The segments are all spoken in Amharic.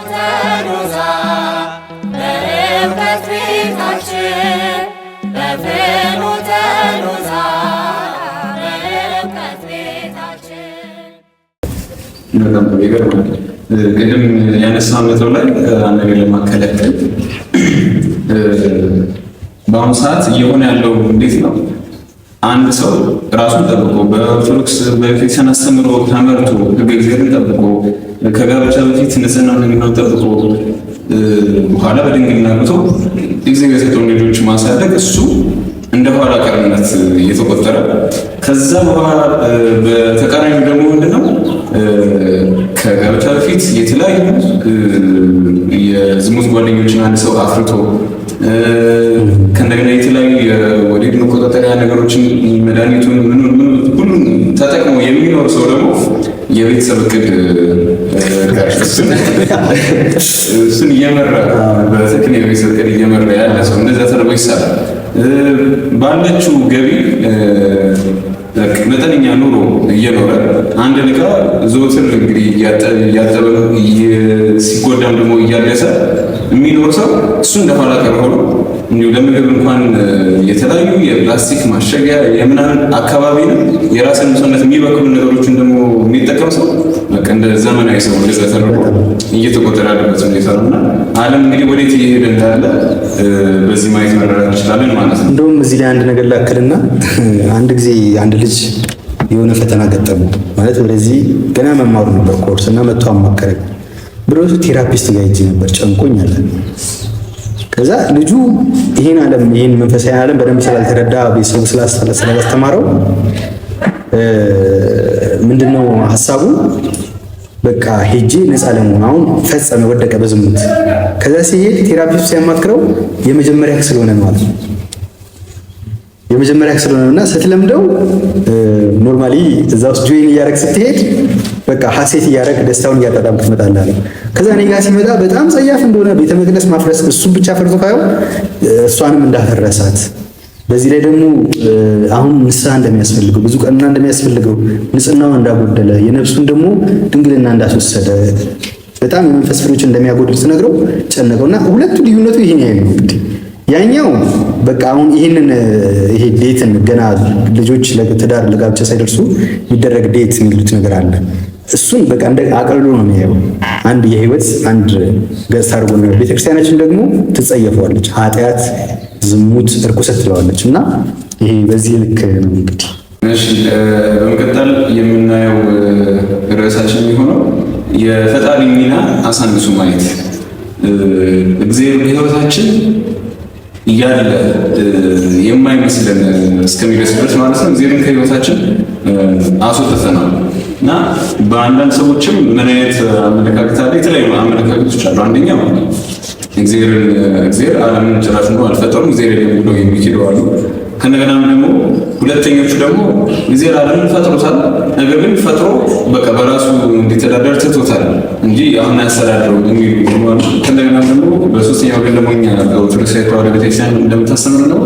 ሎዛ በእውቀት ቤታችን በፍኖተ ሎዛ በእውቀት ቤታችን። በጣም ጥሩ፣ ይገርማል። ቅድም ያነሳው ነጥብ ላይ አንድ ነገር ለማከለከል፣ በአሁኑ ሰዓት እየሆነ ያለው እንዴት ነው? አንድ ሰው ራሱን ጠብቆ፣ በኦርቶዶክስ በቤተክርስቲያን አስተምሮ ተመርቶ፣ ሕገ እግዚአብሔርን ጠብቆ፣ ከጋብቻ በፊት ንጽህናውን ድንግልናውን ጠብቆ፣ በኋላ በድንግልና አግብቶ እግዚአብሔር የሰጠውን ልጆች ማሳደግ እሱ እንደ ኋላ ቀርነት እየተቆጠረ፣ ከዛ በኋላ በተቃራኒው ደግሞ ምንድነው፣ ከጋብቻ በፊት የተለያዩ የዝሙት ጓደኞችን አንድ ሰው አፍርቶ፣ ከእንደገና የተለያዩ የወሊድ መቆጣጠሪያ ነገሮችን፣ መድኃኒቱን፣ ምኑን ሁሉን ተጠቅሞ የሚኖር ሰው ደግሞ የቤተሰብ እቅድ እሱን እየመራ፣ በትክክል የቤተሰብ እቅድ እየመራ ያለ ሰው እንደዛ ተደርጎ ይሳላል። ባለችው ገቢ መጠነኛ ኑሮ እየኖረ፣ አንድን ዕቃ ዘወትር እንግዲህ እያጠበ፣ ሲጎዳም ደግሞ እያደሰ የሚኖር ሰው እሱ እንደ ኋላ ቀር ሆኖ፣ እንዲሁ ለምግብ እንኳን የተለያዩ የፕላስቲክ ማሸጊያ የምናምን አካባቢንም የራስን ሰውነት የሚበክሉ ነገሮችን ደግሞ የሚጠቀም ሰው በቃ እንደ ዘመናዊ ሰው እንደዛ ተደርጎ እየተቆጠረ ያለበት ሁኔታ ነው። እና ዓለም እንግዲህ ወዴት እየሄደ እንዳለ በዚህ ማየት መረዳት እንችላለን ማለት ነው። እንደውም እዚህ ላይ አንድ ነገር ላክልና፣ አንድ ጊዜ አንድ ልጅ የሆነ ፈተና ገጠመው። ማለት ወደዚህ ገና መማሩ ነበር ኮርስ እና መጥቶ አማከረኝ። ብሮሱ therapist ጋር ሄጄ ነበር፣ ጨንቆኝ አለ። ከዛ ልጁ ይሄን ዓለም፣ ይሄን መንፈሳዊ ዓለም በደንብ ስላልተረዳ፣ ቤተሰቡ ስላላስተማረው፣ ምንድነው ሀሳቡ? በቃ ሄጄ ነፃ ለመሆን። አሁን ፈጸመ፣ ወደቀ በዝሙት። ከዛ ሲሄድ therapist ኡ ሲያማክረው የመጀመሪያ ስለሆነ ማለት ነው፣ የመጀመሪያ ስለሆነ እና ስትለምደው normally እዛ ውስጥ join እያደረግ ስትሄድ በቃ ሀሴት እያደረግ፣ ደስታውን እያጣጣምክ ትመጣለህ አለ። ከዛ እኔ ጋር ሲመጣ በጣም ጸያፍ እንደሆነ፣ ቤተ መቅደስ ማፍረስ እሱን ብቻ ፈርቶ ካየው እሷንም እንዳፈረሳት፣ በዚህ ላይ ደግሞ አሁን ንስሐ እንደሚያስፈልገው፣ ብዙ ቀኖና እንደሚያስፈልገው፣ ንጽህናውን እንዳጎደለ፣ የነፍሱን ደግሞ ድንግልና እንዳስወሰደ፣ በጣም የመንፈስ ፍሬዎች እንደሚያጎድል ስነግረው ጨነቀውና ሁለቱ ልዩነቱ ይሄን ያህል ነው። እንግዲህ ያኛው በቃ አሁን ይህንን ይሄ date ን፣ ገና ልጆች ለትዳር ለጋብቻ ሳይደርሱ የሚደረግ date የሚሉት ነገር አለ። እሱን በቃ እንደ አቅልሎ ነው የሚያየው። አንድ የህይወት አንድ ገጽታ አድርጎ ነው። ቤተክርስቲያናችን ደግሞ ትጸየፈዋለች። ኃጢአት፣ ዝሙት፣ እርኩሰት ትለዋለች እና ይሄ በዚህ ልክ ነው እንግዲህ። እሺ፣ በመቀጠል የምናየው ርዕሳችን የሚሆነው የፈጣሪ ሚና አሳንሶ ማየት። እግዚአብሔር በህይወታችን እያለ የማይመስለን እስከሚመስል ድረስ ማለት ነው። እግዚአብሔርን ከህይወታችን አስወጥተናል እና በአንዳንድ ሰዎችም ምን አይነት አመለካከት አለ? የተለያዩ አመለካከቶች አሉ። አንደኛው እግዚአብሔር ዓለምን ጭራሽ ነው አልፈጠሩም፣ እግዚአብሔር የለም ብለው የሚክዱ አሉ። ከእንደገናም ደግሞ ሁለተኞቹ ደግሞ እግዚአብሔር ዓለምን ፈጥሮታል፣ ነገር ግን ፈጥሮ በቃ በራሱ እንዲተዳደር ትቶታል እንጂ አሁን አያስተዳድረው የሚሉ አሉ። ከእንደገናም ደግሞ በሶስተኛ ወገን ደግሞ እኛ በኦርቶዶክስ ተዋሕዶ ቤተክርስቲያን እንደምታስተምር ነው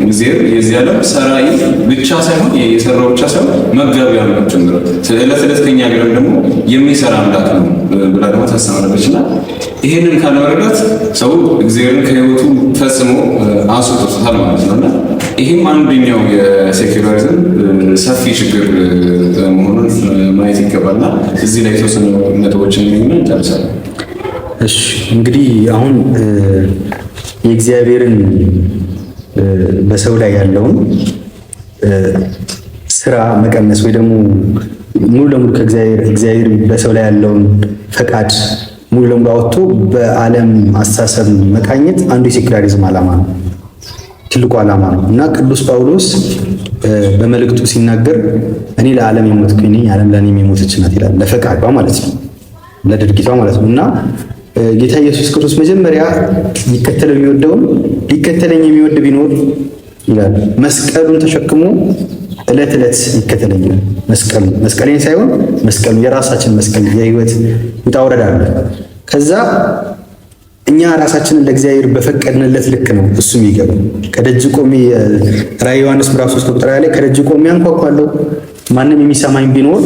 እግዚአብሔር የዚህ ዓለም ሰራይ ብቻ ሳይሆን፣ የሰራው ብቻ ሳይሆን መጋቢ አምላክ ጭምር፣ ዕለት ዕለት ከኛ ጋርም ደግሞ የሚሰራ አምላክ ነው ብላ ደግሞ ታስተምራለች። እና ይሄንን ካለመረዳት ሰው እግዚአብሔርን ከህይወቱ ፈጽሞ አስወጥቶታል ማለት ነው። እና ይህም አንደኛው የ secularism ሰፊ ችግር መሆኑን ማየት ይገባልና እዚህ ላይ የተወሰኑ ነጥቦችን እንጨርሳለን። እሺ፣ እንግዲህ አሁን የእግዚአብሔርን በሰው ላይ ያለውን ስራ መቀነስ ወይ ደግሞ ሙሉ ለሙሉ ከእግዚአብሔር፣ እግዚአብሔር በሰው ላይ ያለውን ፈቃድ ሙሉ ለሙሉ አወጥቶ በዓለም አስተሳሰብ መቃኘት አንዱ የ secularism ዓላማ ነው፣ ትልቁ ዓላማ ነው። እና ቅዱስ ጳውሎስ በመልእክቱ ሲናገር እኔ ለዓለም የሞትኩኝ ነኝ፣ ዓለም ለእኔ የሞተች ናት ይላል። ለፈቃዷ ማለት ነው፣ ለድርጊቷ ማለት ነው። እና ጌታ ኢየሱስ ክርስቶስ መጀመሪያ ሊከተለው የሚወደውን፣ ሊከተለኝ የሚወድ ቢኖር ይላል፣ መስቀሉን ተሸክሞ ዕለት ዕለት ይከተለኝ ይላል። መስቀሉን፣ መስቀሌን ሳይሆን መስቀሉን፣ የራሳችን መስቀል፣ የህይወት ውጣ ውረድ አለ። ከዛ እኛ ራሳችንን ለእግዚአብሔር በፈቀድንለት ልክ ነው እሱ የሚገባው። ከደጅ ቆሜ፣ ራዕየ ዮሐንስ ምዕራፍ 3 ቁጥር ላይ፣ ከደጅ ቆሜ አንኳኳለሁ፣ ማንም የሚሰማኝ ቢኖር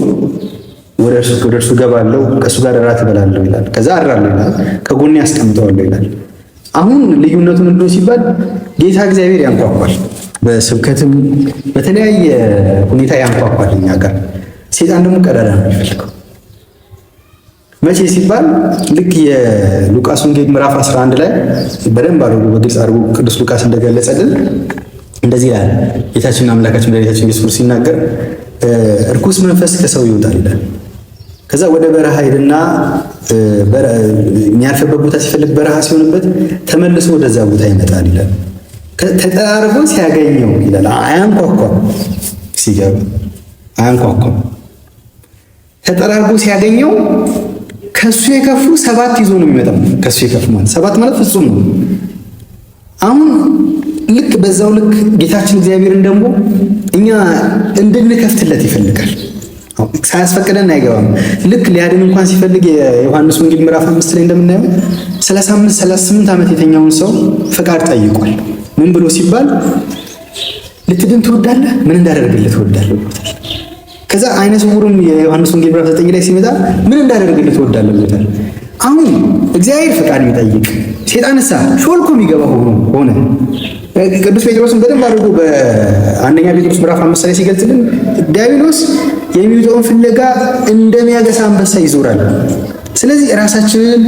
ወደ እርሱ ገባለሁ፣ ከእሱ ጋር እራት እበላለሁ ይላል። ከዛ አድራለሁ ይላል፣ ከጎኔ አስቀምጠዋለሁ ይላል። አሁን ልዩነቱ ምንድነው ሲባል ጌታ እግዚአብሔር ያንኳኳል፣ በስብከትም በተለያየ ሁኔታ ያንኳኳል እኛ ጋር። ሴጣን ደግሞ ቀዳዳ ነው የሚፈልገው። መቼ ሲባል ልክ የሉቃስ ወንጌል ምዕራፍ 11 ላይ በደንብ አድርጎ በግልጽ አድርጎ ቅዱስ ሉቃስ እንደገለጸልን እንደዚህ ይላል። ጌታችንና አምላካችን መድኃኒታችን ኢየሱስ ክርስቶስ ሲናገር እርኩስ መንፈስ ከሰው ይወጣል ይላል። ከዛ ወደ በረሃ ሄድና የሚያርፍበት ቦታ ሲፈልግ በረሃ ሲሆንበት ተመልሶ ወደዛ ቦታ ይመጣል ይላል። ተጠራርጎ ሲያገኘው ይላል። አያንኳኳም፣ ሲገባ አያንኳኳም። ተጠራርጎ ሲያገኘው ከሱ የከፉ ሰባት ይዞ ነው የሚመጣው። ከሱ የከፉ ማለት ሰባት ማለት ፍጹም ነው። አሁን ልክ በዛው ልክ ጌታችን እግዚአብሔርን ደግሞ እኛ እንድንከፍትለት ይፈልጋል። ሳያስፈቅደን አይገባም። ልክ ሊያድን እንኳን ሲፈልግ የዮሐንስ ወንጌል ምዕራፍ 5 ላይ እንደምናየው 35 38 ዓመት የተኛውን ሰው ፈቃድ ጠይቋል። ምን ብሎ ሲባል ልትድን ትወዳለህ? ምን እንዳደርግልህ ትወዳለህ ብሎታል። ከዛ አይነ ስውሩም የዮሐንስ ወንጌል ምዕራፍ 9 ላይ ሲመጣ ምን እንዳደርግልህ ትወዳለህ ብሎታል። አሁን እግዚአብሔር ፈቃድ የሚጠይቅ ሴጣንሳ ሾልኮ የሚገባ ሆነ። ቅዱስ ጴጥሮስን በደንብ አድርጎ በአንደኛ ጴጥሮስ ምዕራፍ 5 ላይ ሲገልጽልን ዲያብሎስ የሚውጠውን ፍለጋ እንደሚያገሳ አንበሳ ይዞራል። ስለዚህ ራሳችንን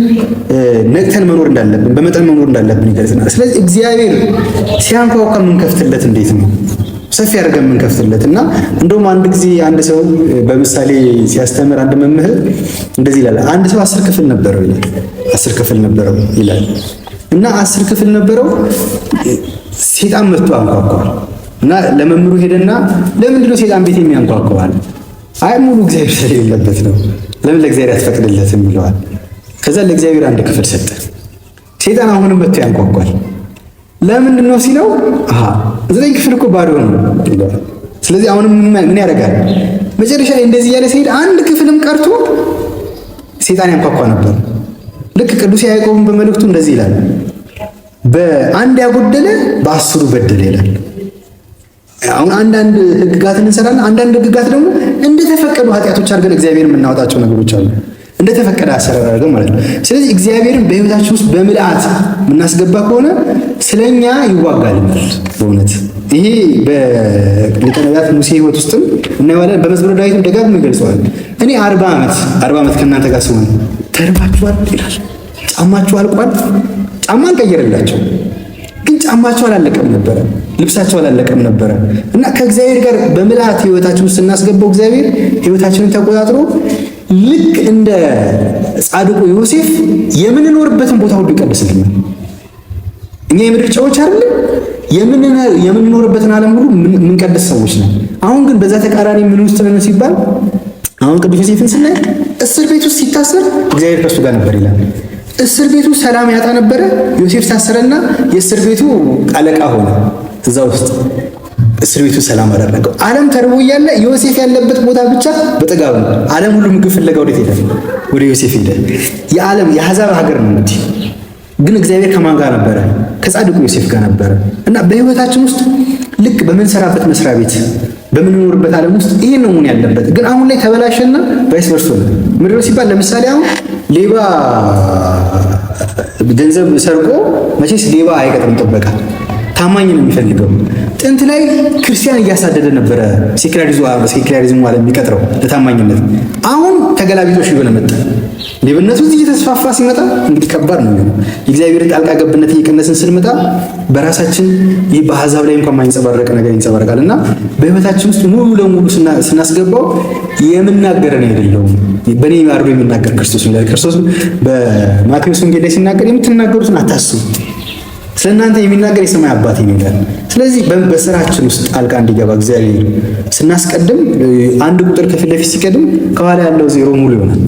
ነቅተን መኖር እንዳለብን በመጠን መኖር እንዳለብን ይገልጽናል። ስለዚህ እግዚአብሔር ሲያንኳኳ የምንከፍትለት እንዴት ነው? ሰፊ አድርገን የምንከፍትለት እና እንደውም አንድ ጊዜ አንድ ሰው በምሳሌ ሲያስተምር አንድ መምህር እንደዚህ ይላል። አንድ ሰው 10 ክፍል ነበረው ይላል። 10 ክፍል ነበረው ይላል እና 10 ክፍል ነበረው። ሴጣን መጥቶ አንኳኳል እና ለመምህሩ ሄደና ለምንድን ነው ሴጣን ቤት የሚያንኳኳው? አይ ሙሉ እግዚአብሔር ስለሌለበት ነው። ለምን ለእግዚአብሔር አትፈቅድለትም ይለዋል። ከዛ ለእግዚአብሔር አንድ ክፍል ሰጠ። ሴጣን አሁንም መጥቶ ያንኳኳል። ለምንድን ነው ሲለው፣ አሃ 9 ክፍል እኮ ባዶ ነው ይለዋል። ስለዚህ አሁንም ምን ያደርጋል? መጨረሻ ላይ እንደዚህ እያለ ሲሄድ አንድ ክፍልም ቀርቶ ሴጣን ያንኳኳ ነበር። ልክ ቅዱስ ያዕቆብን በመልእክቱ እንደዚህ ይላል፣ በአንድ ያጎደለ በ10 በደለ ይላል። አሁን አንዳንድ ህግጋትን እንሰራለን። አንዳንድ ህግጋት ደግሞ እንደተፈቀዱ ኃጢአቶች አድርገን እግዚአብሔር የምናወጣቸው ነገሮች አሉ። እንደተፈቀደ አሰራር አድርገን ማለት ነው። ስለዚህ እግዚአብሔርን በህይወታችን ውስጥ በምልአት የምናስገባ ከሆነ ስለኛ ይዋጋልናል። በእውነት ይሄ በሊቀ ነቢያት ሙሴ ህይወት ውስጥም እናየዋለን። በመዝሙረ ዳዊትም ደጋግሞ ይገልጸዋል። እኔ 40 ዓመት ከእናንተ ጋር ስሆን ተርባችኋል ይላል። ጫማችሁ አልቋል። ጫማ አልቀየረላቸው ግን ጫማቸው አላለቀም ነበረ፣ ልብሳቸው አላለቀም ነበረ። እና ከእግዚአብሔር ጋር በምልአት ህይወታችን ውስጥ ስናስገባው እግዚአብሔር ህይወታችንን ተቆጣጥሮ ልክ እንደ ጻድቁ ዮሴፍ የምንኖርበትን ቦታ ሁሉ ይቀድስልናል። እኛ የምድር ጨዎች አይደለም፣ የምንኖርበትን ዓለም ሁሉ የምንቀድስ ሰዎች ነን። አሁን ግን በዛ ተቃራኒ ምን ውስጥ ነን ሲባል አሁን ቅዱስ ዮሴፍን ስናይ እስር ቤት ውስጥ ሲታሰር እግዚአብሔር ከእሱ ጋር ነበር ይላል። እስር ቤቱ ሰላም ያጣ ነበረ። ዮሴፍ ታሰረና የእስር ቤቱ አለቃ ሆነ። እዛ ውስጥ እስር ቤቱ ሰላም አደረገው። ዓለም ተርቦ እያለ ዮሴፍ ያለበት ቦታ ብቻ በጥጋብ ነው። ዓለም ሁሉ ምግብ ፍለጋ ወዴት ሄደ? ወደ ዮሴፍ ሄደ። የዓለም የአሕዛብ ሀገር ነው እንግዲህ። ግን እግዚአብሔር ከማን ጋር ነበረ? ከጻድቁ ዮሴፍ ጋር ነበረ። እና በህይወታችን ውስጥ ልክ በምንሰራበት መስሪያ ቤት በምንኖርበት ዓለም ውስጥ ይሄን ነው መሆን ያለበት። ግን አሁን ላይ ተበላሸና vice versa ነው። ምንድነው ሲባል ለምሳሌ አሁን ሌባ ገንዘብ ሰርቆ መቼስ ሌባ አይቀጥርም ጥበቃ፣ ታማኝ ነው የሚፈልገው። ጥንት ላይ ክርስቲያን እያሳደደ ነበረ ሴኩላሪዝሙ ዓለም የሚቀጥረው ለታማኝነት። አሁን ተገላቢጦሽ የሆነ መጣ። ሌብነቱ እዚህ እየተስፋፋ ሲመጣ እንግዲህ ከባድ ነው የሚሆነው። የእግዚአብሔርን ጣልቃ ገብነት እየቀነስን ስንመጣ በራሳችን ይህ በአሕዛብ ላይ እንኳን ማይንጸባረቅ ነገር ይንጸባረቃል። እና በህይወታችን ውስጥ ሙሉ ለሙሉ ስናስገባው የምናገረን አይደለውም በእኔ አድሮ የሚናገር ክርስቶስ ነው ይላል። ክርስቶስ በማቴዎስ ወንጌል ላይ ሲናገር የምትናገሩትን አታስቡ፣ ስለእናንተ የሚናገር የሰማይ አባቴ ነው ይላል። ስለዚህ በስራችን ውስጥ ጣልቃ እንዲገባ እግዚአብሔር ስናስቀድም አንድ ቁጥር ከፊት ለፊት ሲቀድም ከኋላ ያለው ዜሮ ሙሉ ይሆናል።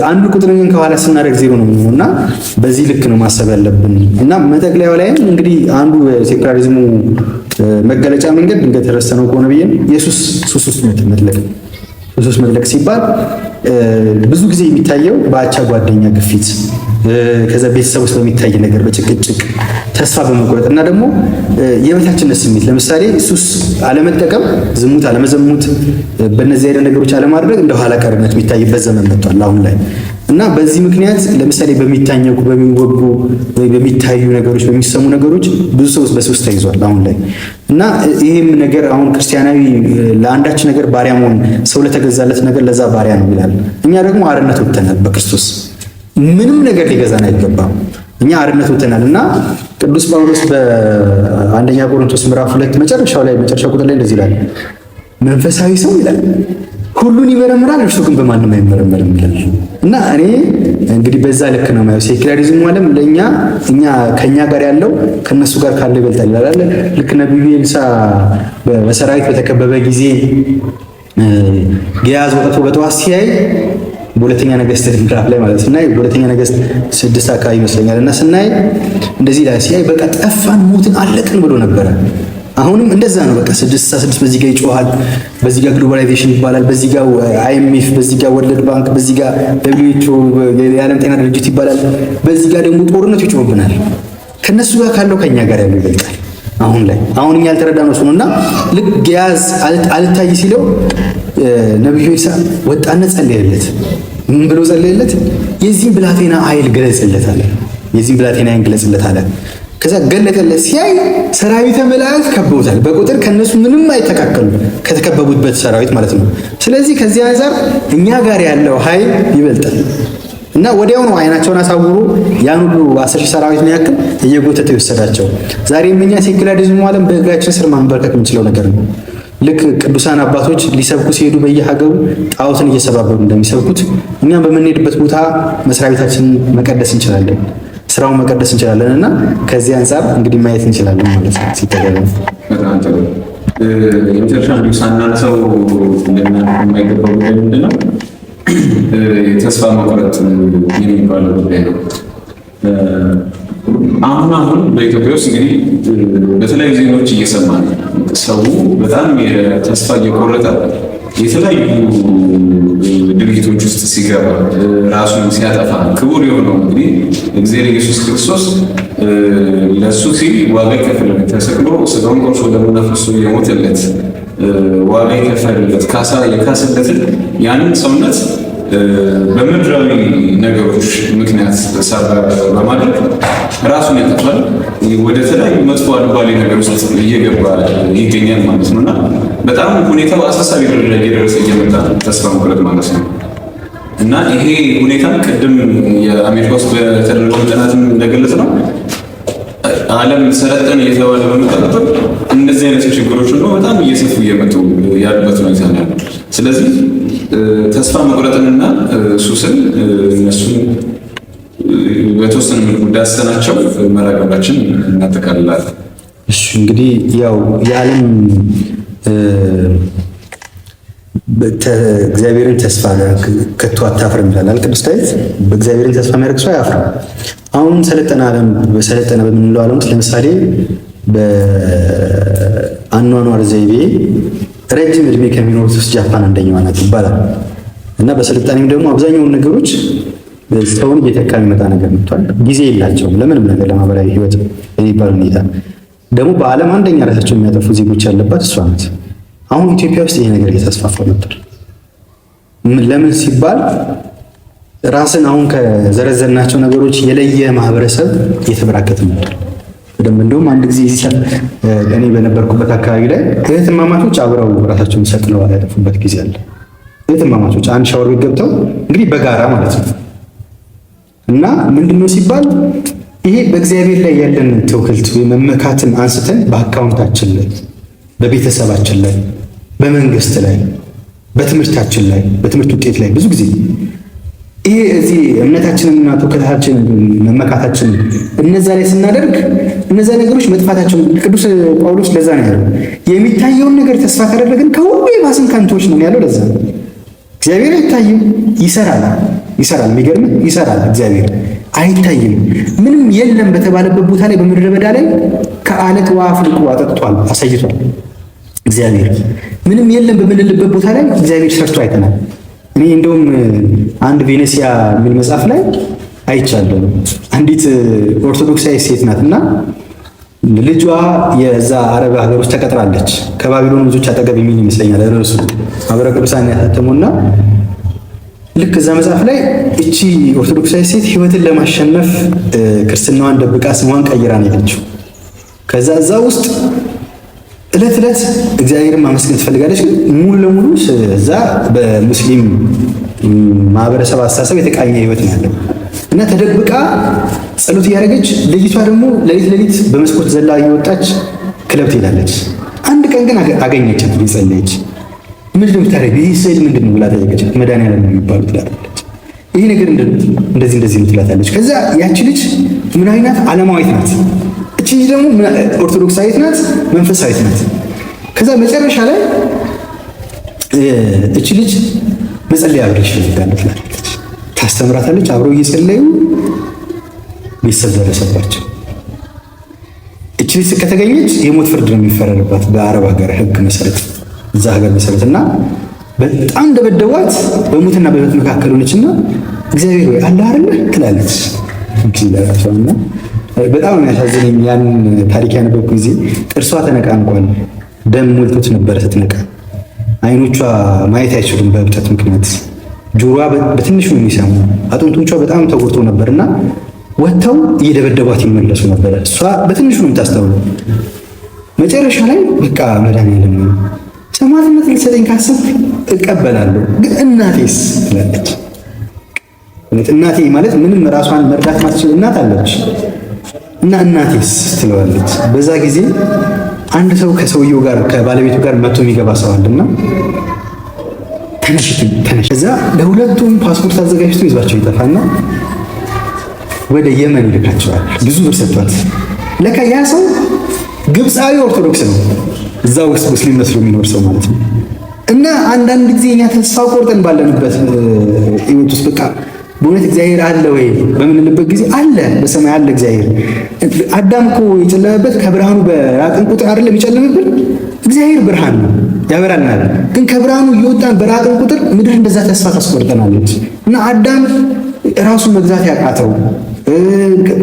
አንዱ ቁጥር ግን ከኋላ ስናደርግ ዜሮ ነው የሚሆነው። እና በዚህ ልክ ነው ማሰብ ያለብን። እና መጠቅለያው ላይም እንግዲህ አንዱ የሴኩላሪዝሙ መገለጫ መንገድ ድንገት የረሳነው ከሆነ ብዬ የሱስ ሱስ ውስጥ መጥለቅ በሱስ መጥለቅ ሲባል ብዙ ጊዜ የሚታየው በአቻ ጓደኛ ግፊት፣ ከዛ ቤተሰብ ውስጥ በሚታይ ነገር፣ በጭቅጭቅ፣ ተስፋ በመቁረጥ እና ደግሞ የበታችነት ስሜት፣ ለምሳሌ ሱስ አለመጠቀም፣ ዝሙት አለመዘሙት፣ በእነዚህ አይነት ነገሮች አለማድረግ እንደ ኋላ ቀርነት የሚታይበት ዘመን መጥቷል አሁን ላይ። እና በዚህ ምክንያት ለምሳሌ በሚታኘኩ፣ በሚወጉ ወይ በሚታዩ ነገሮች፣ በሚሰሙ ነገሮች ብዙ ሰው በሱስ ተይዟል አሁን ላይ። እና ይህም ነገር አሁን ክርስቲያናዊ ለአንዳች ነገር ባሪያ መሆን፣ ሰው ለተገዛለት ነገር ለዛ ባሪያ ነው ይላል። እኛ ደግሞ አርነት ወጥተናል በክርስቶስ፣ ምንም ነገር ሊገዛን አይገባም። እኛ አርነት ወጥተናል። እና ቅዱስ ጳውሎስ በአንደኛ ቆሮንቶስ ምዕራፍ 2 መጨረሻው ላይ፣ መጨረሻው ቁጥር ላይ እንደዚህ ይላል፣ መንፈሳዊ ሰው ይላል ሁሉን ይመረምራል፣ እርሱ ግን በማንም አይመረመርም ይላል። እና እኔ እንግዲህ በዛ ልክ ነው የማየው። Secularism ኡ ዓለም ለኛ እኛ ከኛ ጋር ያለው ከነሱ ጋር ካለው ይበልጣል ይላል። ልክ ነብዩ ኤልሳ በሰራዊት በተከበበ ጊዜ ግያዝ ወጥቶ በጠዋት ሲያይ፣ በሁለተኛ ነገሥት ምዕራፍ ላይ ማለት ስናይ፣ በሁለተኛ ነገሥት 6 አካባቢ ይመስለኛል፣ እና ስናይ እንደዚህ ላይ ሲያይ በቃ ጠፋን፣ ሞትን፣ አለቅን ብሎ ነበረ። አሁንም እንደዛ ነው። በቃ 666 በዚህ ጋር ይጮሃል፣ በዚህ ጋር globalization ይባላል፣ በዚህ ጋር IMF፣ በዚህ ጋር World Bank፣ በዚህ ጋር WHO የዓለም ጤና ድርጅት ይባላል፣ በዚህ ጋር ደግሞ ጦርነቱ ይጮህብናል። ከነሱ ጋር ካለው ከኛ ጋር ያለው ይበልጣል። አሁን ላይ አሁን እኛ ያልተረዳነው እሱ ነው። እና ልክ ግያዝ አልታይ ሲለው ነብዩ ኤልሳዕ ወጣና ጸለየለት። ምን ብሎ ጸለየለት? የዚህን ብላቴና ዓይን ግለጽለት አለ። የዚህን ብላቴና ዓይን ግለጽለት አለ። ከዛ ገለጠለት። ሲያይ ሰራዊተ መላእክት ከበውታል። በቁጥር ከነሱ ምንም አይተካከሉ፣ ከተከበቡበት ሰራዊት ማለት ነው። ስለዚህ ከዚህ አንፃር እኛ ጋር ያለው ኃይል ይበልጣል። እና ወዲያው ነው አይናቸውን አሳውሮ ያን ሁሉ 10,000 ሰራዊት ነው ያክል እየጎተተ የወሰዳቸው። ዛሬም እኛ secularism ኡ ዓለም በእግራችን ስር ማንበርከክ የምንችለው ነገር ነው። ልክ ቅዱሳን አባቶች ሊሰብኩ ሲሄዱ በየሀገሩ ጣዖትን እየሰባበሩ እንደሚሰብኩት እኛም በምንሄድበት ቦታ መስሪያ ቤታችንን መቀደስ እንችላለን፣ ስራውን መቀደስ እንችላለን። እና ከዚህ አንጻር እንግዲህ ማየት እንችላለን ማለት ነው ሲተገበ። በጣም ጥሩ። የመጨረሻ እንዲሁ ሳናነሳው ልናልፍ የማይገባው ጉዳይ ምንድን ነው? የተስፋ መቁረጥ የሚባለው ጉዳይ ነው። አሁን አሁን በኢትዮጵያ ውስጥ እንግዲህ በተለያዩ ዜናዎች እየሰማን ነው። ሰው በጣም ተስፋ እየቆረጠ የተለያዩ ድርጊቶች ውስጥ ሲገባ፣ ራሱን ሲያጠፋ፣ ክቡር የሆነው እንግዲህ እግዚአብሔር ኢየሱስ ክርስቶስ ለእሱ ሲል ዋጋ የከፈለለት፣ ተሰቅሎ ስጋውን ቆርሶ ደሙን አፍስሶ የሞተለት፣ ዋጋ የከፈለለት፣ ካሳ የካሰለትን ያንን ሰውነት በምድራዊ ነገሮች ምክንያት በማድረግ ራሱን ያጠፋል። ወደ ተለያዩ መጥፎ አልባሌ ነገር ውስጥ እየገባ ይገኛል ማለት ነው። እና በጣም ሁኔታው አሳሳቢ ደረጃ እየደረሰ እየመጣ ነው፣ ተስፋ መቁረጥ ማለት ነው። እና ይሄ ሁኔታ ቅድም የአሜሪካ ውስጥ በተደረገው ጥናትም እንደገለጽ ነው፣ ዓለም ሰለጠነ እየተባለ በመጣ ቁጥር እንደዚህ አይነት ችግሮች ደግሞ በጣም እየሰፉ እየመጡ ያሉበት ሁኔታ ነው ያለው። ስለዚህ ተስፋ መቁረጥንና ሱስን እነሱን በተወሰነ መልኩ ዳሰናቸው መርሃ ግብራችን እናጠቃልላለን። እሺ፣ እንግዲህ ያው የዓለም እግዚአብሔርን ተስፋ ከቶ አታፍርም ይላል ቅዱስ ዳዊት። በእግዚአብሔርን ተስፋ የሚያደርግ ሰው አያፍርም። አሁን ሰለጠነ ዓለም፣ በሰለጠነ በምንለው ዓለም ውስጥ ለምሳሌ በአኗኗር ዘይቤ ረጅም እድሜ ከሚኖሩት ውስጥ ጃፓን አንደኛዋ ናት ይባላል። እና በስልጣኔም ደግሞ አብዛኛውን ነገሮች ሰውን እየተካ የሚመጣ ነገር መጥቷል። ጊዜ የላቸውም ለምንም ነገር፣ ለማህበራዊ ህይወት በሚባል ሁኔታ ደግሞ በዓለም አንደኛ ራሳቸውን የሚያጠፉ ዜጎች ያለባት እሷ ናት። አሁን ኢትዮጵያ ውስጥ ይሄ ነገር እየተስፋፋ መጥቷል። ለምን ሲባል ራስን አሁን ከዘረዘርናቸው ነገሮች የለየ ማህበረሰብ እየተበራከተ መጥቷል። በደንብ እንደውም አንድ ጊዜ እኔ በነበርኩበት አካባቢ ላይ እህትማማቾች አብረው ራሳቸውን ሰቅለው ያጠፉበት ጊዜ አለ። እህትማማቾች አንድ ሻወር ቤት ገብተው እንግዲህ በጋራ ማለት ነው። እና ምንድነው ሲባል ይሄ በእግዚአብሔር ላይ ያለን ትውክልት ወይ መመካትን አንስተን በ account ኣችን ላይ፣ በቤተሰባችን ላይ፣ በመንግስት ላይ፣ በትምህርታችን ላይ፣ በትምህርት ውጤት ላይ ብዙ ጊዜ ይሄ እዚህ እምነታችንንና ትውከታችንን መመካታችንን እነዛ ላይ ስናደርግ እነዛ ነገሮች መጥፋታቸውን ቅዱስ ጳውሎስ ለዛ ነው ያለው። የሚታየውን ነገር ተስፋ ካደረግን ከሁሉ የባስን ከንቶች ነው ያለው። ለዛ ነው። እግዚአብሔር አይታይም፣ ይሰራል፣ ይሰራል። የሚገርም ይሰራል። እግዚአብሔር አይታይም። ምንም የለም በተባለበት ቦታ ላይ በምድረ በዳ ላይ ከአለት ውሃ አፍልቆ አጠጥቷል፣ አሳይቷል። እግዚአብሔር ምንም የለም በምንልበት ቦታ ላይ እግዚአብሔር ሰርቶ አይተናል። እኔ እንደውም አንድ ቬኔሲያ የሚል መጽሐፍ ላይ አይቻለሁ። አንዲት ኦርቶዶክሳዊ ሴት ናት እና ልጇ የዛ አረብ ሀገር ውስጥ ተቀጥራለች። ከባቢሎን ወንዞች አጠገብ የሚል ይመስለኛል ርዕሱ። ማህበረ ቅዱሳን ያሳተሙና ልክ እዛ መጽሐፍ ላይ እቺ ኦርቶዶክሳዊ ሴት ህይወትን ለማሸነፍ ክርስትናዋን ደብቃ ስሟን ቀይራ ነው የሄደችው። ከዛ እዛ ውስጥ እለት እለት እግዚአብሔርን ማመስገን ትፈልጋለች፣ ግን ሙሉ ለሙሉ እዛ በሙስሊም ማህበረሰብ አስተሳሰብ የተቃኘ ህይወት ነው ያለው እና ተደብቃ ጸሎት እያደረገች ልጅቷ ደግሞ ሌሊት ሌሊት በመስኮት ዘላ እየወጣች ክለብ ትሄዳለች። አንድ ቀን ግን አገኘቻት እየጸለየች። ምንድን ነው የምታደርጊው? ይህ ስዕል ምንድን ነው ብላ ጠየቀቻት። መድኃኒዓለም ነው የሚባሉት ትላታለች። ይህ ነገር እንደዚህ እንደዚህ ነው ትላታለች። ከዛ ያቺ ልጅ ምን አይነት ዓለማዊት ናት፣ እቺ ልጅ ደግሞ ኦርቶዶክሳዊት ናት፣ መንፈሳዊት ናት። ከዛ መጨረሻ ላይ እቺ ልጅ መጸለይ አብሬሽ እፈልጋለሁ ትላታለች። ታስተምራታለች። አብረው እየጸለዩ ቤተሰብ ደረሰባቸው። እቺ ልጅ ከተገኘች የሞት ፍርድ ነው የሚፈረድባት በአረብ ሀገር ሕግ መሰረት እዛ ሀገር መሰረት እና በጣም ደበደቧት። በሞትና በሕይወት መካከል ሆነችና እግዚአብሔር ወይ አለ አይደለ ትላለች። እና በጣም ነው ያሳዘነኝ። ያን ታሪክ ያነበብኩ ጊዜ ጥርሷ ተነቃንቋል፣ ደም ሞልቶት ነበረ ስትነቃ። አይኖቿ ማየት አይችሉም በእብጠት ምክንያት፣ ጆሮዋ በትንሹ የሚሰሙ፣ አጥንቶቿ በጣም ተጎድቶ ነበርና ወጥተው እየደበደቧት ይመለሱ ነበረ። እሷ በትንሹ ነው የምታስተውለው። መጨረሻ ላይ በቃ መድኃኒዓለም ሰማዕትነት ልትሰጠኝ ካሰብክ እቀበላለሁ፣ ግን እናቴስ ትላለች። እናቴ ማለት ምንም ራሷን መርዳት ማትችል እናት አለች እና እናቴስ ትለዋለች። በዛ ጊዜ አንድ ሰው ከሰውየው ጋር ከባለቤቱ ጋር መጥቶ የሚገባ ሰው አለና ተነሽ ተነሽ። ከዛ ለሁለቱም ፓስፖርት አዘጋጅቶ ይዟቸው ይጠፋና ወደ የመን ይልካቸዋል። ብዙ ብር ሰጥቷት። ለካ ያ ሰው ግብፃዊ ኦርቶዶክስ ነው፣ እዛ ውስጥ ሙስሊም መስሎ የሚኖር ሰው ማለት ነው። እና አንዳንድ ጊዜ እኛ ተስፋ ቆርጠን ባለንበት ህይወት ውስጥ በቃ በእውነት እግዚአብሔር አለ ወይ በምንልበት ጊዜ አለ፣ በሰማይ አለ እግዚአብሔር። አዳም እኮ የጨለመበት ከብርሃኑ በራቅን ቁጥር አይደለም የጨለመብን። እግዚአብሔር ብርሃን ነው ያበራልናል። ግን ከብርሃኑ እየወጣን በራቅን ቁጥር ምድር እንደዛ ተስፋ ታስቆርጠናለች። እና አዳም ራሱን መግዛት ያቃተው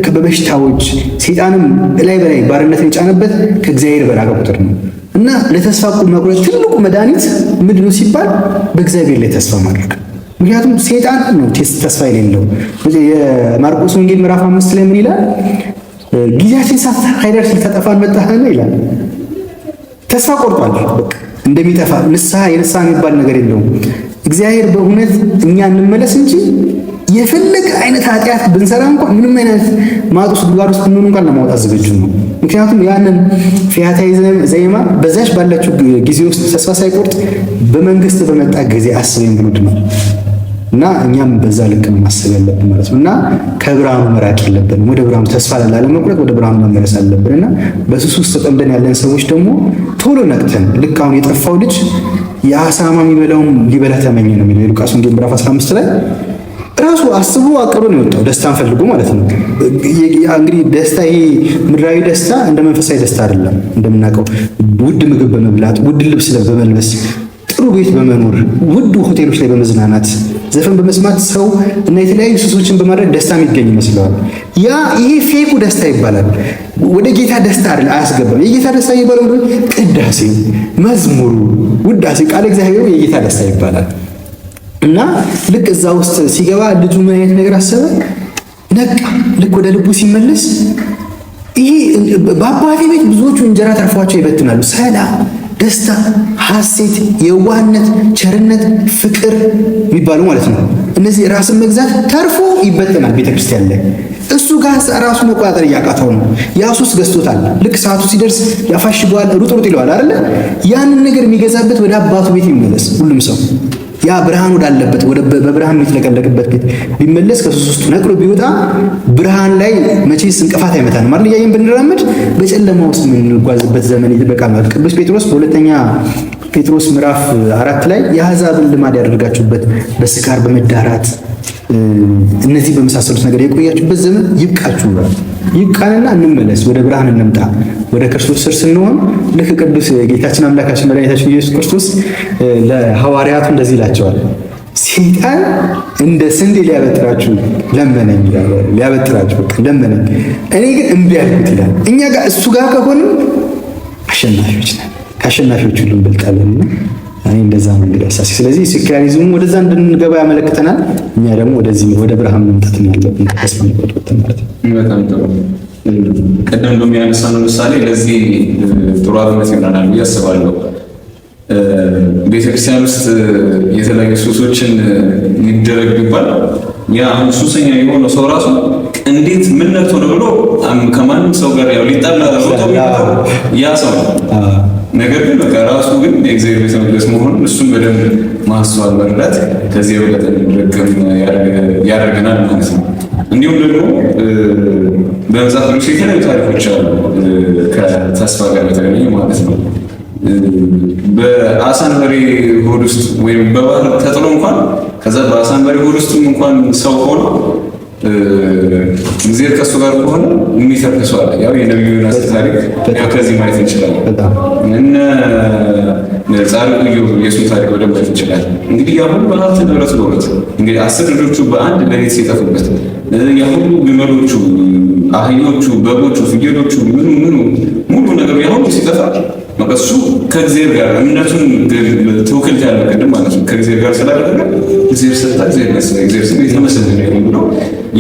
በበሽታዎች ሰይጣንም ላይ በላይ ባርነትን የጫነበት ከእግዚአብሔር በራቀ ቁጥር ነው። እና ለተስፋ መቁረጥ ትልቁ መድኃኒት ምንድን ነው ሲባል በእግዚአብሔር ላይ ተስፋ ማድረግ። ምክንያቱም ሰይጣን ነው ተስፋ የሌለው። የማርቆስ ወንጌል ምዕራፍ 5 ላይ ምን ይላል? ጊዜያችን ሳይደርስ ልታጠፋን መጣህን ይላል። ተስፋ ቆርጧል። በቃ እንደሚጠፋ ንስሐ የንስሐ የሚባል ነገር የለውም። እግዚአብሔር በእውነት እኛ እንመለስ እንጂ የፈለገ አይነት ኃጢአት ብንሰራ እንኳን ምንም አይነት ማጥ ውስጥ ጉድጓድ ውስጥ ብንሆን እንኳን ለማውጣት ዝግጁ ነው። ምክንያቱም ያንን ፈያታዊ ዘየማን በዛች ባለችው ጊዜ ውስጥ ተስፋ ሳይቆርጥ በመንግስት በመጣ ጊዜ አስበኝ ብሎ ድኗል። እና እኛም በዛ ልክ ነው ማሰብ ያለብን ማለት ነው። እና ከብርሃኑ መራቅ የለብንም። ወደ ብርሃኑ ተስፋ ላለመቁረጥ ወደ ብርሃኑ መመለስ አለብን። እና በሱስ ውስጥ ተጠምደን ያለን ሰዎች ደግሞ ቶሎ ነቅተን ልክ አሁን የጠፋው ልጅ የአሳማ የሚበላውም ሊበላ ተመኘ ነው የሚለው የሉቃስ ወንጌል ምዕራፍ 15 ላይ ራሱ አስቦ አቅዶ ነው የወጣው፣ ደስታን ፈልጎ ማለት ነው። እንግዲህ ደስታ ይሄ ምድራዊ ደስታ እንደ መንፈሳዊ ደስታ አይደለም። እንደምናውቀው ውድ ምግብ በመብላት፣ ውድ ልብስ በመልበስ፣ ጥሩ ቤት በመኖር፣ ውድ ሆቴሎች ላይ በመዝናናት፣ ዘፈን በመስማት ሰው እና የተለያዩ ሱሶችን በማድረግ ደስታ የሚገኝ ይመስለዋል። ያ ይሄ fake ኡ ደስታ ይባላል። ወደ ጌታ ደስታ አይደል አያስገባም። የጌታ ደስታ ይባላል ቅዳሴ፣ መዝሙሩ፣ ውዳሴ፣ ቃለ እግዚአብሔሩ የጌታ ደስታ ይባላል። እና ልክ እዛ ውስጥ ሲገባ ልጁ ምን አይነት ነገር አሰበ? ነቃ። ልክ ወደ ልቡ ሲመለስ ይሄ በአባቴ ቤት ብዙዎቹ እንጀራ ተርፏቸው ይበትናሉ። ሰላም፣ ደስታ፣ ሐሴት፣ የዋህነት፣ ቸርነት፣ ፍቅር የሚባሉ ማለት ነው። እነዚህ ራስን መግዛት ተርፎ ይበትናል ቤተክርስቲያን ላይ። እሱ ጋር ራሱ መቆጣጠር እያቃተው ነው። ያ ሱስ ገዝቶታል። ልክ ሰዓቱ ሲደርስ ያፋሽገዋል፣ ሩጥ ሩጥ ይለዋል አይደለ? ያንን ነገር የሚገዛበት ወደ አባቱ ቤት ይመለስ ሁሉም ሰው ያ ብርሃን ወዳለበት ወደ በብርሃን የሚጥለቀለቅበት ቤት ቢመለስ ከሱስ ውስጥ ነቅሎ ቢወጣ ብርሃን ላይ መቼስ እንቅፋት አይመታንም አይደል? እያየን ብንራመድ በጨለማ ውስጥ የምንጓዝበት ዘመን ይበቃል ማለት ቅዱስ ጴጥሮስ በሁለተኛ ጴጥሮስ ምዕራፍ 4 ላይ የአሕዛብን ልማድ ያደርጋችሁበት በስካር በመዳራት እነዚህ በመሳሰሉት ነገር የቆያችሁበት ዘመን ይብቃችሁ ብሏል። ይብቃንና እንመለስ፣ ወደ ብርሃን እንምጣ። ወደ ክርስቶስ ስር ስንሆን ልክ ቅዱስ ጌታችን አምላካችን መድኃኒታችን ኢየሱስ ክርስቶስ ለሐዋርያቱ እንደዚህ ይላቸዋል፣ ሰይጣን እንደ ስንዴ ሊያበጥራችሁ ለመነኝ ይላል። ሊያበጥራችሁ በቃ ለመነኝ፣ እኔ ግን እምቢ አልኩት ይላል። እኛ ጋር እሱ ጋር ከሆንን አሸናፊዎች ነን፣ ከአሸናፊዎች ሁሉ እንበልጣለንና እኔ እንደዛ ነው እንግዲህ አሳሲ። ስለዚህ secularism ኡ ወደዛ እንድንገባ ያመለክተናል። እኛ ደግሞ ወደዚህ ወደ ብርሃን መምጣት ነው ያለብን፣ ተስፋ መቁረጥ ማለት ነው። በጣም ጥሩ። ቅድም እንደሚያነሳነው ምሳሌ ለዚህ ጥሩ አብነት ይሆናል ብዬ አስባለሁ። ቤተክርስቲያን ውስጥ የተለያዩ ሱሶችን ይደረግ ቢባል ያ አሁን ሱሰኛ የሆነ ሰው ራሱ እንዴት ምን ነክቶ ነው ብሎ ከማንም ሰው ጋር ያው ሊጣላ ሮጦ ያ ሰው ነው። ነገር ግን በቃ ራሱ ግን የእግዚአብሔር ቤተ መቅደስ መሆኑን እሱን በደንብ ማስተዋል መረዳት ከዚህ የበለጠ እንድንረገም ያደርገናል ማለት ነው። እንዲሁም ደግሞ በመጽሐፍ ቅዱስ የተለያዩ ታሪኮች አሉ ከተስፋ ጋር በተገናኘ ማለት ነው። በአሳንበሪ ሆድ ውስጥ ወይም በባህር ተጥሎ እንኳን ከዛ በአሳንበሪ ሆድ ውስጥም እንኳን ሰው ሆኖ እግዚአብሔር ከእሱ ጋር ከሆነ የሚተርፍ ሰው አለ። ያው የነቢዩ ዮናስ ታሪክ ያው ከዚህ ማየት እንችላለን። እነ ጻድቁ ኢዮብ የእሱን ታሪክ በደንብ ማየት እንችላለን። እንግዲህ ያ ሁሉ ሀብት ንብረት ኖሮት እንግዲህ 10 ልጆቹ በአንድ ሌሊት ሲጠፉበት ያ ሁሉ ግመሎቹ፣ አህዮቹ፣ በጎቹ፣ ፍየሎቹ ምኑ ምኑ ሙሉ ነገሩ ያ ሁሉ ሲጠፋ እሱ ከእግዚአብሔር ጋር እምነቱን ትውክልት ያለው ቅድም ማለት ነው ከእግዚአብሔር ጋር ስላደረገ እግዚአብሔር ሰጣ፣ እግዚአብሔር ነሳ፣ እግዚአብሔር ስም የተመሰገነ ይሁን ብሎ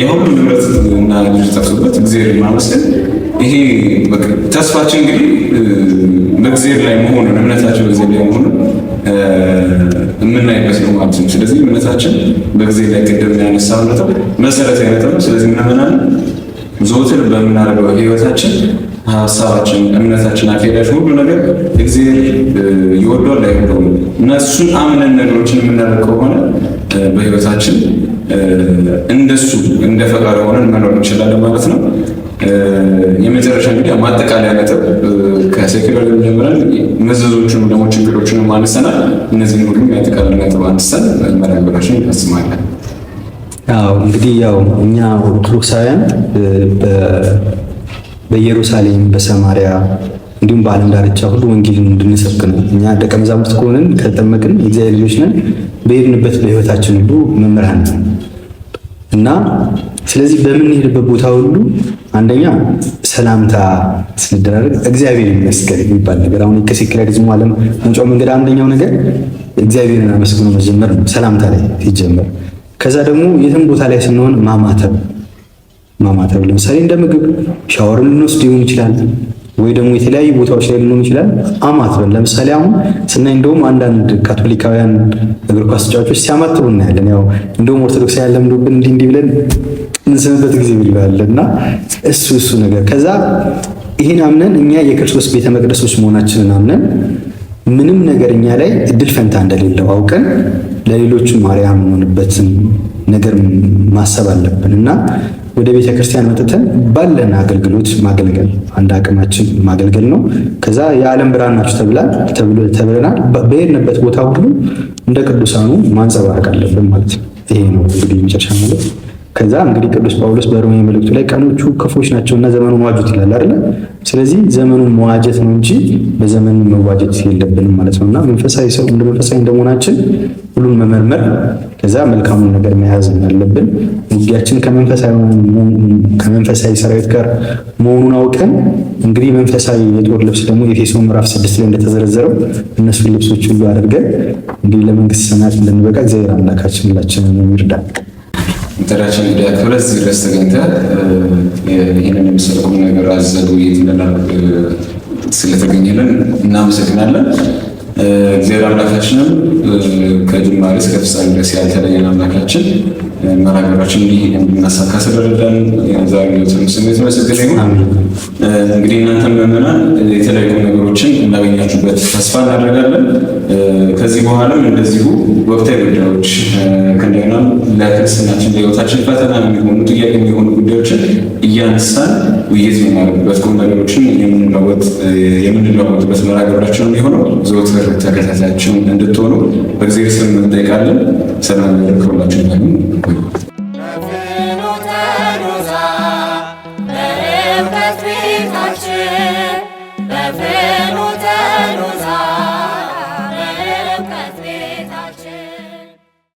የሁሉ ንብረት እና ልጅ ጠፍቶበት እግዚአብሔር ማመስገን ይሄ ተስፋችን እንግዲህ በእግዚአብሔር ላይ መሆኑን እምነታችን በእግዚአብሔር ላይ መሆኑን የምናይበት ነው ማለት ነው። ስለዚህ እምነታችን በእግዚአብሔር ላይ ቅድም ያነሳው ነጥብ መሰረታዊ ነጥብ ነው። ስለዚህ ምዕመናን ዘወትር በምናደርገው ህይወታችን ሀሳባችን፣ እምነታችን፣ አካሄዳችን ሁሉ ነገር እግዚአብሔር ይወደዋል አይወደውም እና እሱን አምነን ነገሮችን የምናደርግ ከሆነ በህይወታችን እንደሱ እንደ ፈቃዱ ሆነን መኖር እንችላለን ማለት ነው። የመጨረሻ እንግዲህ ማጠቃለያ ነጥብ ከ secular ጀምረን መዘዞቹንም ደግሞ ችግሮችንም አንስተናል። እነዚህን ሁሉም የአጠቃላይ ነጥብ አንስተን መርሃ ግብራችንን እንፈጽማለን። አዎ እንግዲህ ያው እኛ ኦርቶዶክሳውያን በኢየሩሳሌም በሰማሪያ እንዲሁም በዓለም ዳርቻ ሁሉ ወንጌልን እንድንሰብክ ነው። እኛ ደቀ መዛሙርት ከሆንን ከተጠመቅን የእግዚአብሔር ልጆች ነን። በሄድንበት በሕይወታችን ሁሉ መምህራን ነን እና ስለዚህ በምንሄድበት ቦታ ሁሉ አንደኛ ሰላምታ ስንደራረግ እግዚአብሔር ይመስገን የሚባል ነገር አሁን ከሴኩላሪዝሙ ዓለም መውጫው መንገድ አንደኛው ነገር እግዚአብሔርን አመስግኖ መጀመር ነው፣ ሰላምታ ላይ ሲጀመር። ከዛ ደግሞ የትም ቦታ ላይ ስንሆን ማማተብ ማማተብ ለምሳሌ እንደ ምግብ ሻወር ልንወስድ ሊሆን ይችላል፣ ወይ ደግሞ የተለያዩ ቦታዎች ላይ ሊሆን ይችላል። አማትበን ለምሳሌ አሁን ስናይ እንደውም አንዳንድ ካቶሊካውያን እግር ኳስ ተጫዋቾች ሲያማትቡ እናያለን። ያው እንደውም ኦርቶዶክሳውያን ለምዶብን እንዲህ እንዲህ ብለን እንስምበት ጊዜ ብለዋል እና እሱ እሱ ነገር ከዛ ይህን አምነን እኛ የክርስቶስ ቤተ መቅደሶች መሆናችንን አምነን ምንም ነገር እኛ ላይ እድል ፈንታ እንደሌለው አውቀን ለሌሎቹ ማርያም የምንሆንበትን ነገር ማሰብ አለብን እና ወደ ቤተ ክርስቲያን መጥተን ባለን አገልግሎት ማገልገል አንድ አቅማችን ማገልገል ነው። ከዛ የዓለም ብርሃን ናችሁ ተብለናል። በሄድንበት ቦታ ሁሉ እንደ ቅዱሳኑ ማንጸባረቅ አለብን ማለት ነው። ይሄ ነው እንግዲህ የመጨረሻ ማለት። ከዛ እንግዲህ ቅዱስ ጳውሎስ በሮሜ መልእክቱ ላይ ቀኖቹ ክፉዎች ናቸውና ዘመኑን ዋጁት ይላል አይደለ? ስለዚህ ዘመኑን መዋጀት ነው እንጂ በዘመኑ መዋጀት የለብንም ማለት ነውና መንፈሳዊ ሰው እንደ መንፈሳዊ እንደመሆናችን ሁሉን መመርመር ከዛ መልካሙን ነገር መያዝ አለብን። ውጊያችን ከመንፈሳዊ ሰራዊት ጋር መሆኑን አውቀን እንግዲህ መንፈሳዊ የጦር ልብስ ደግሞ ኤፌሶን ምዕራፍ 6 ላይ እንደተዘረዘረው እነሱን ልብሶች ሁሉ አድርገን እንግዲህ ለመንግስተ ሰማያት እንድንበቃ እግዚአብሔር አምላካችን ሁላችንን ይርዳል። ጥሪያችን እንግዲህ አክብረህ እዚህ ድረስ ተገኝተህ ይህንን የመሰለ ቁም ነገር አዘል ውይይት እንድናደርግ ስለተገኘልን እናመሰግናለን። እግዚአብሔር አምላካችንም ከጅማሬ እስከ ፍጻሜ ድረስ ያልተለየን አምላካችን መርሃ ግብራችን እንዲህ እንድናሳካ ስለረዳን ዛሬ ስም የተመሰገነ ይሁን። እንግዲህ እናንተም ምዕመናን የተለያዩ ነገሮችን እንዳገኛችሁበት ተስፋ እናደርጋለን። ከዚህ በኋላም እንደዚሁ ወቅታዊ ጉዳዮች ከእንደገና ለክርስትናችን ለሕይወታችን ፈተና የሚሆኑ ጥያቄ የሚሆኑ ጉዳዮችን እያነሳን ውይይት የምናደርግበት ቁም ነገሮችን የምንለዋወጥበት መርሃ ግብራችን የሚሆነው ዘወትር ተከታታያችን እንድትሆኑ በእግዚአብሔር ስም እንጠይቃለን። ሰላም ከሁላችን ጋር ይሁን።